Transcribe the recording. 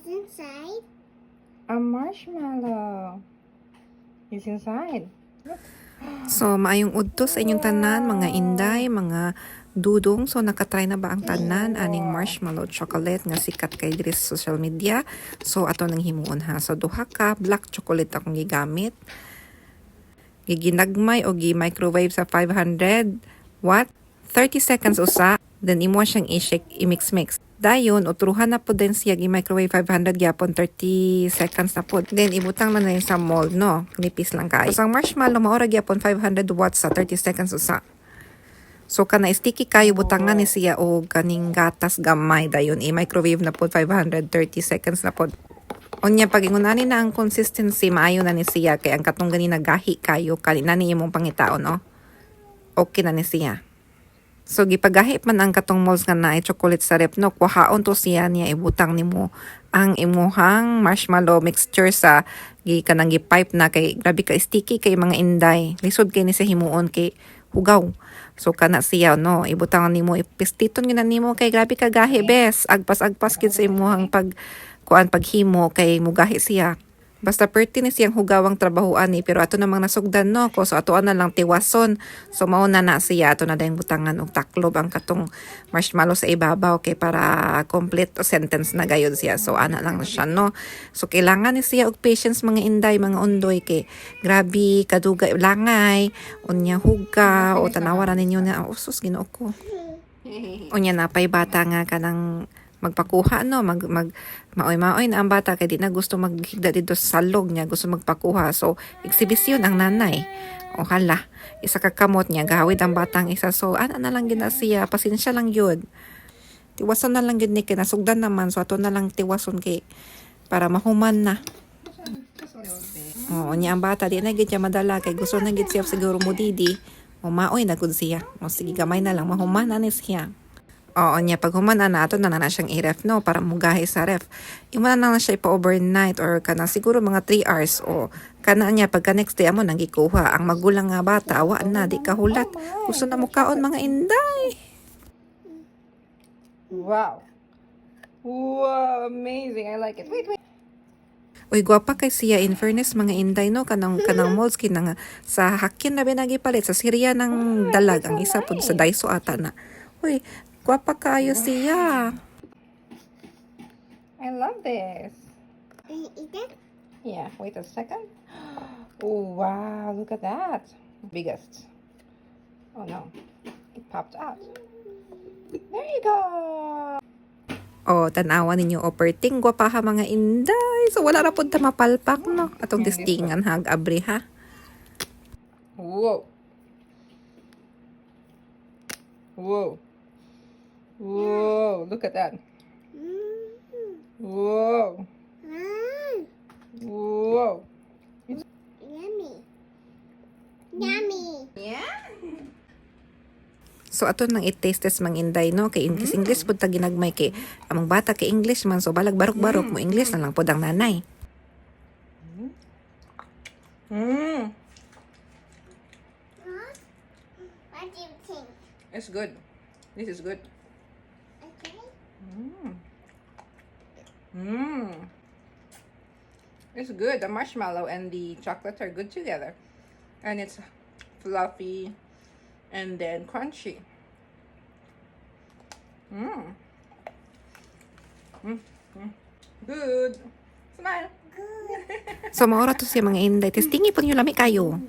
What's inside? A marshmallow is inside. So, maayong udto sa inyong tanan, mga inday, mga dudong. So, nakatry na ba ang tanan aning marshmallow chocolate nga sikat kay diri sa social media? So, ato nang himuon ha. So, duha ka black chocolate akong gigamit. Giginagmay o gi-microwave sa 500 watt. 30 seconds usa. Then, imo siyang i-shake, i-mix-mix. Dayon, utruhan na po din siya gi-microwave 500 gyapon 30 seconds na po. Then, ibutang na na yun sa mold, no? Nipis lang kaayo. So, ang marshmallow, maora gyapon 500 watts sa 30 seconds usa. So kana sticky kayo, butangan ni siya og kaning gatas gamay, dayon i-microwave na po 530 seconds na po. Unya pag ingon ani na ang consistency, maayo na ni siya kay ang katong ganina gahi kayo kanina ni imong pangitaon, no. Okay na ni siya. So gipagahi man ang katong molds nga naay chocolate sa ref, no, kuhaon to siya niya, ibutang nimo ang imuhang marshmallow mixture sa gi kanang gi-pipe na kay grabe ka sticky kay, mga inday. Lisod kay ni sa himuon kay hugaw. So kana siya, no, ibutang nimo, ipistiton gyud na nimo kay grabe ka gahi bes. Agpas-agpas gid sa imuhang pag kuan paghimo kay mugahi siya. Basta perti ni siyang hugawang trabahoan ni, pero ato namang nasugdan, no, ko, so ato na lang tiwason. So mao na na siya, ato na dayong butangan og taklob ang katong marshmallow sa ibabaw kay para complete sentence na gayud siya. So ana lang siya, no. So kailangan ni siya og patience, mga inday, mga undoy, kay grabe kadugay langay, unya huga o tanawa ra ninyo na, oh, sus, Ginoo ko. Unya napay bata nga kanang magpakuha, no, mag mag maoy-maoy na ang bata kay di na gusto maghigda dito sa salog niya, gusto magpakuha. So eksibisyon ang nanay o hala, isa ka kamot niya gawid ang batang isa. So ana na lang gina siya, pasensya lang yun, tiwason na lang yun ni kay nasugdan naman. So ato na lang tiwason kay para mahuman na. Oo, niya ang bata di na gid siya madala kay gusto na gid siya siguro mo didi. O maoy na gud siya. O sige, gamay na lang mahuman na ni siya. Oo niya, pag human na ato na na siyang i-ref, no, para mugahi sa ref. Imo na lang siya ipa-overnight or kana siguro mga 3 hours o kana niya pagka next day amo nang gikuha. Ang magulang nga bata awa na di kahulat. Gusto na mo kaon, mga inday. Wow. Wow, amazing. I like it. Wait, wait. Uy, gwapa kay siya in fairness, mga inday, no, kanang molds kina nga sa Hakkin na binagipalit sa Syria ng dalag ang isa pud sa Daiso ata na. Uy, gwapa kaayo siya. I love this. Can you eat it? Yeah, wait a second. Oh, wow, look at that. Biggest. Oh no, it popped out. There you go. O, tanawa ninyo, o perting gwapa ha, mga inday. So wala ra pud ta mapalpak, no. Atong testingan hag abri ha. Whoa. Whoa. Whoa, look at that. Whoa. Whoa. Yummy. Yummy. Yeah? So ato nang i-taste test, mga inday, no, kay English English pud ta ginagmay kay among bata kay English man, so balag barok-barok mo English na lang pud ang nanay. Huh? What do you think? It's good. This is good. Okay. It's good. The marshmallow and the chocolate are good together. And it's fluffy and then crunchy. Good. Smile. Good. So maora to siya, mga inday. Testingi pud niyo, lami kayo.